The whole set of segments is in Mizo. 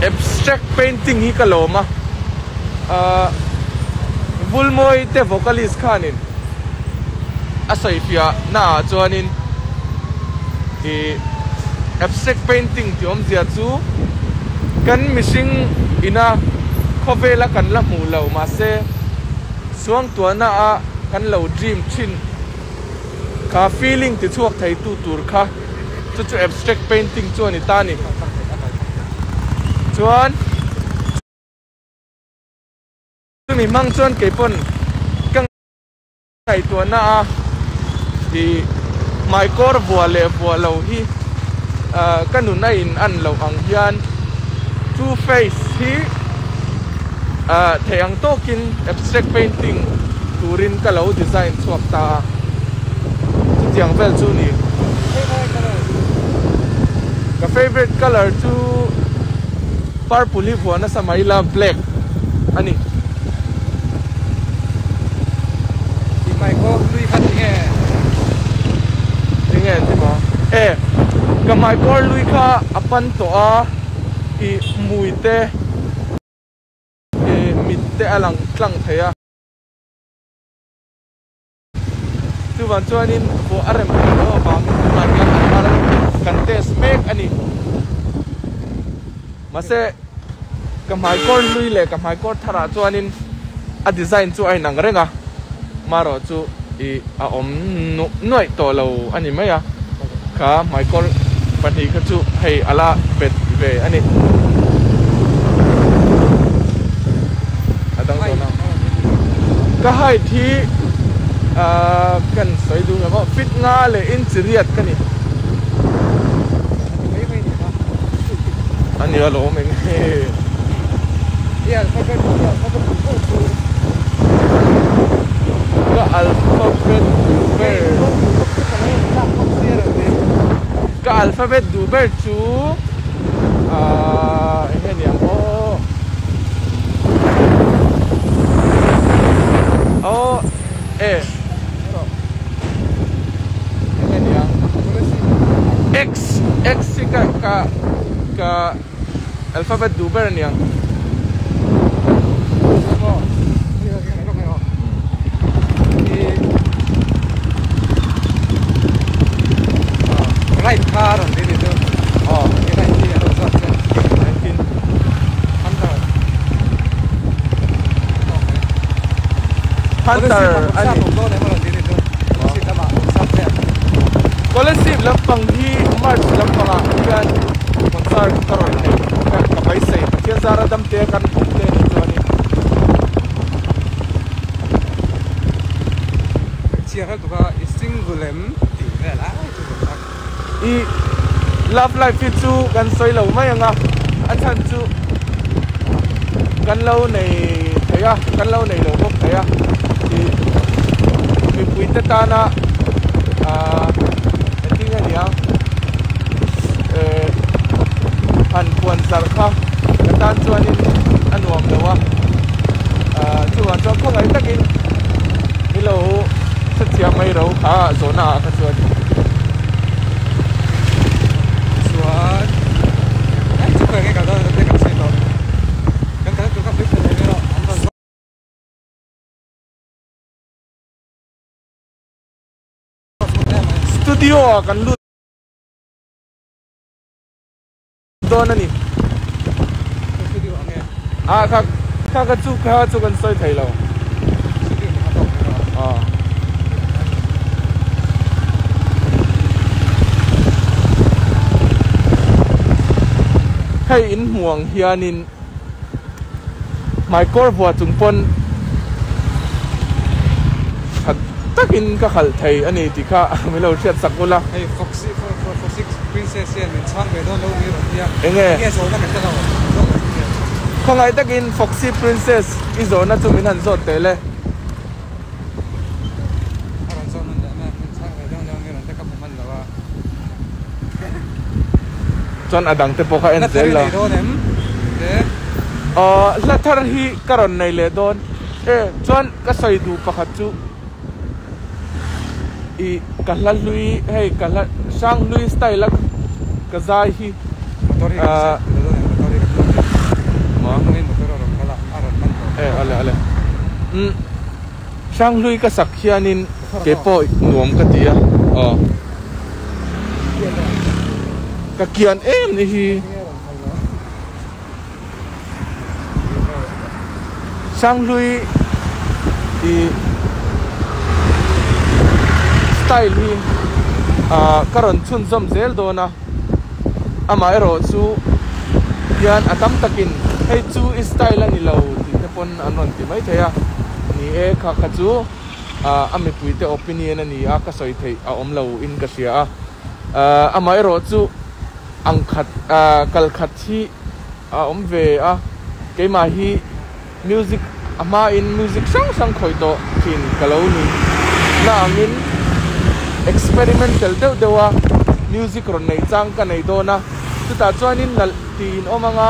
Abstract painting hi ka lawm a, ahh Vulmawi te vocalist khanin a sawifiah na ah chuanin ih abstract painting tih awmzia chu kan mihring ina khawvela kan la hmuh lo mahse suangtuahna a kan lo dream thin kha feeling ti chhuak thei tu tur kha chu chu abstract painting chu a ni ta a ni chuan. Chumi hmang chuan kei pawn ka ngaihtuahna a ih hmaikawr vuah leh vuah lo hi ka nun a in an loh ang hian two face hi theih ang tawkin abstract painting turin ka lo design chhuak ta a, chutiang vel chu ni. Ka favourite colour chu purple hi vuah nasa mai ila black a ni. Tih mai khaw hlui kha tinge? Tinge an ti maw? E, ka hmaikawr hlui kha a pan tawh a, i hmui te, i mit te a lang tlang thei a. Chuvang chuanin vawh a rem theih loh avangin tunah hian a thar kan test mek a ni. Mahse, ka hmaikawr hlui leh ka hmaikawr tharah chuanin a design chu a inang reng a, marawh chu ih a awm nuh nuaih tawh lo a ni mai a, kha hmaikawr pahnih kha chu hei a la bet ve a ni. A dang zawn ang. Ka height hi ahh kan sawi duh ngam a feet nga leh inch riat ka ni. A ni alawm eng nge. Ka alphabet duh ber ka alphabet duh ber chu ahh eng nge niang aw. Aw e eng nge niang X X hi ka ka ka alphabet duh ber aniang. Right kha a rawn ti ni chu. Aw. Right hi a rawn zawt che. Nineteen. Hunter. Hunter a ni. Scholarship lampang hi March lampangah hian concert ka rawn nei ka ka beisei Pathian zara damte kan awm te anih chuanin. I love life hi chu kan sawi lo mai ang a, a chhan chu kan lo nei thei a, kan lo nei lo bawk thei a, ih mipui te tana ahh engtin nge ni ang eh han puan zarh kha ka tan chuanin a nuam lo a, ahh chuvang chuan khawngaih takin ni lo hrethiam mai ro kha zawhna ah kha chuan. Chuan ai chu ka nge ka dawn te kan sawi tawh kan kal tur kha pui thei mai rawh an rawn zawt Studio ah kan lut dawn a ni. Ah kha kha kha chu kha chu kan sawi thei lo. Ah. Hei in hmuh ang hianin hmaikawr vuah chung pawn tha takin ka khalh thei a ni tih kha min lo hriat sak ula. Hei Foxy Foxy Princess hian min chhang ve dawn lo mi rawn tia. Enge? Enge zawhna ka hre lo. Zawk ang hian. Khawngaih takin Foxy Princess i zawhna chu min han zawt teh le. A rawn zawh nawn leh mai a, min chhang ve dawn lo mi rawn tia ka hmu hman lo a. Chuan a dang te pawh kha en zel lo. Hla thar i nei dawn em? Te. Aw hla thar hi ka rawn nei leh dawn. E chuan ka sawi duh pakhat chu. Ih ka hla hlui hei ka hla hrang hlui style a ka zai hi ahh Umm Hranghlui ka sak hianin kei pawh nuam ka ti a, aw ka kian em ni hi. Hranghlui ih style hi ah ka rawn chhunzawm zel dawn a, amaherawhchu hian a tam takin hei chu i style a ni lo tih te pawn an rawn ti mai thei a, ni e kha kha chu ah a mipuite opinion a ni a ka sawi theih a awm lo in ka hria a, ah amaherawhchu ang khat ah kal khat hi a awm ve a, keimah hi music a hmain music hrang hrang khawih tawh thin ka lo ni na angin experimental deuh deuh a music rawn neih chang ka nei dawn a, chutah chuanin nalh tih in awm anga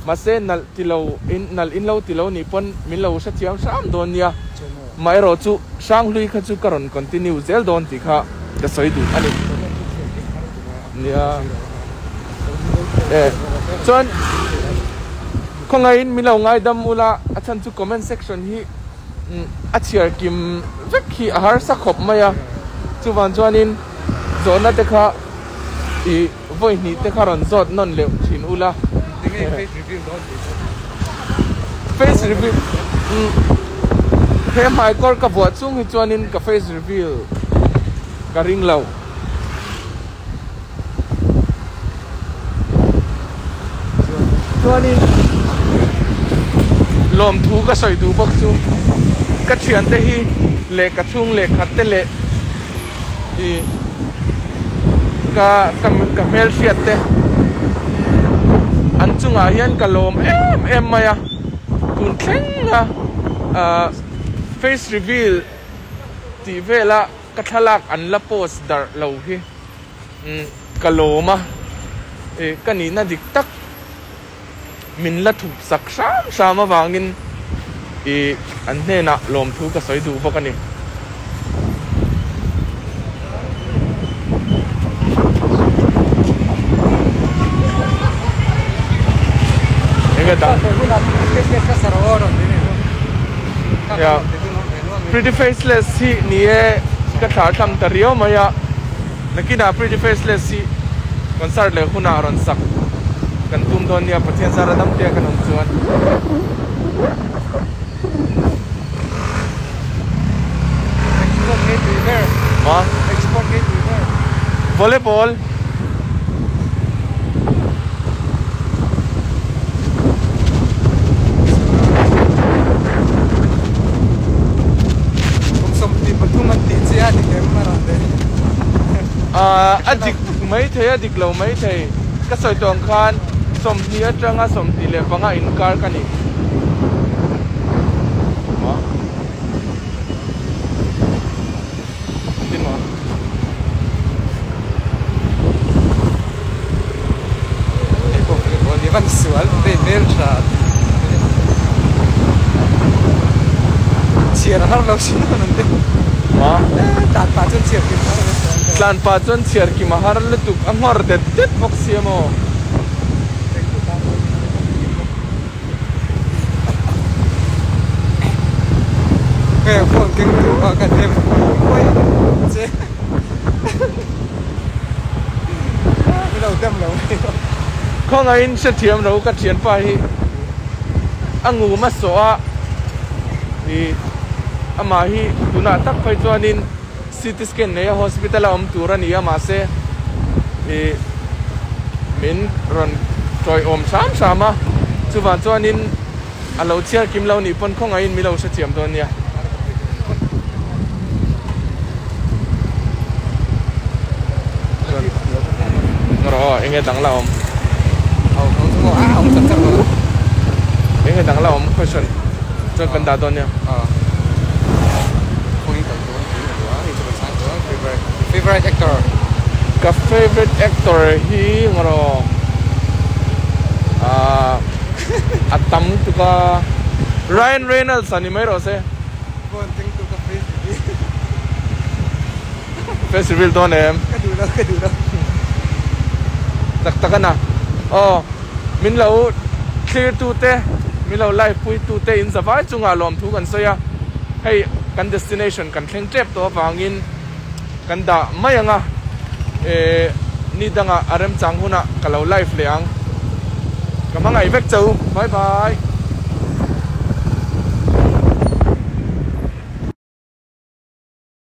mahse nalh ti lo in nalh in lo ti lo nih pawn min lo hrethiam hram dawn nia, maherawh chu Hranghlui kha chu ka rawn continue zel dawn tih kha ka sawi duh a ni. Nia e chuan khawngaihin min lo ngaidam ula a chhan chu comment section hi a chhiar kim vek hi a harsa khawp mai a chuvang chuanin zawhna te kha ih vawi hnih te kha rawn zawt nawn leuh thin ula face reveal he hmaikawr ka vuah chung hi chuanin ka face reveal ka ring lo. Chuanin lawmthu ka sawi duh bawk chu ka thiante hi lehkha chhung lehkhat te leh ih ka ka ka hmelhriat te an chungah hian ka lawm em em mai a tun thleng a ah face reveal tih vela. Ka thlalak an la post darh lo hi ka lawm a, ka nihna dik tak min la thup sak hram hram avangin an hnenah lawmthu ka sawi duh bawk a ni. Pretty faceless hi ni e ka thla thlang ta riau mai a, nakinah pretty faceless hi concert leh hunah rawn sak kan tum dawn nia Pathian zara dam te a kan awm chuan. Export ngei tui ber. Ma? Export ngei tui ber. Volleyball. A dik mai thei a dik lo mai thei ka sawi tawh ang khan 20 atanga 25 inkar ka ni. Tlan pah chuan chhiar kim a har lutuk a nghawr det det bawk sia maw. Khawngaihin hrethiam lo ka thianpa hi a ngum a sawh a, ih amah hi tunah tak phei chuanin CT scan nei a hospital a awm tur a ni a mahse ih min rawn tawiawm hram hram a chuvang chuanin a lo chhiar kim lo nih pawn khawngaihin min lo hrethiam dawn nia. Rawh aw enge dang la awm enge dang la awm question chuan kan dah dawn nia. Favorite actor. Ka favorite actor hi ngawrh ah a tam tuk a Ryan Reynolds a ni mai rawh se. Face reveal dawn em? Ka duh lo ka duh lo. Tak tak a na. Aw min lo thlir tu te Min lo live pui tu te in zavai chungah lawmthu kan sawi a, hei kan destination kan thleng tep tawh avangin kan dah mai ang a, eh ni dangah a remchang hunah ka lo live leh ang. Ka hmangaih vek che u. Bye bye.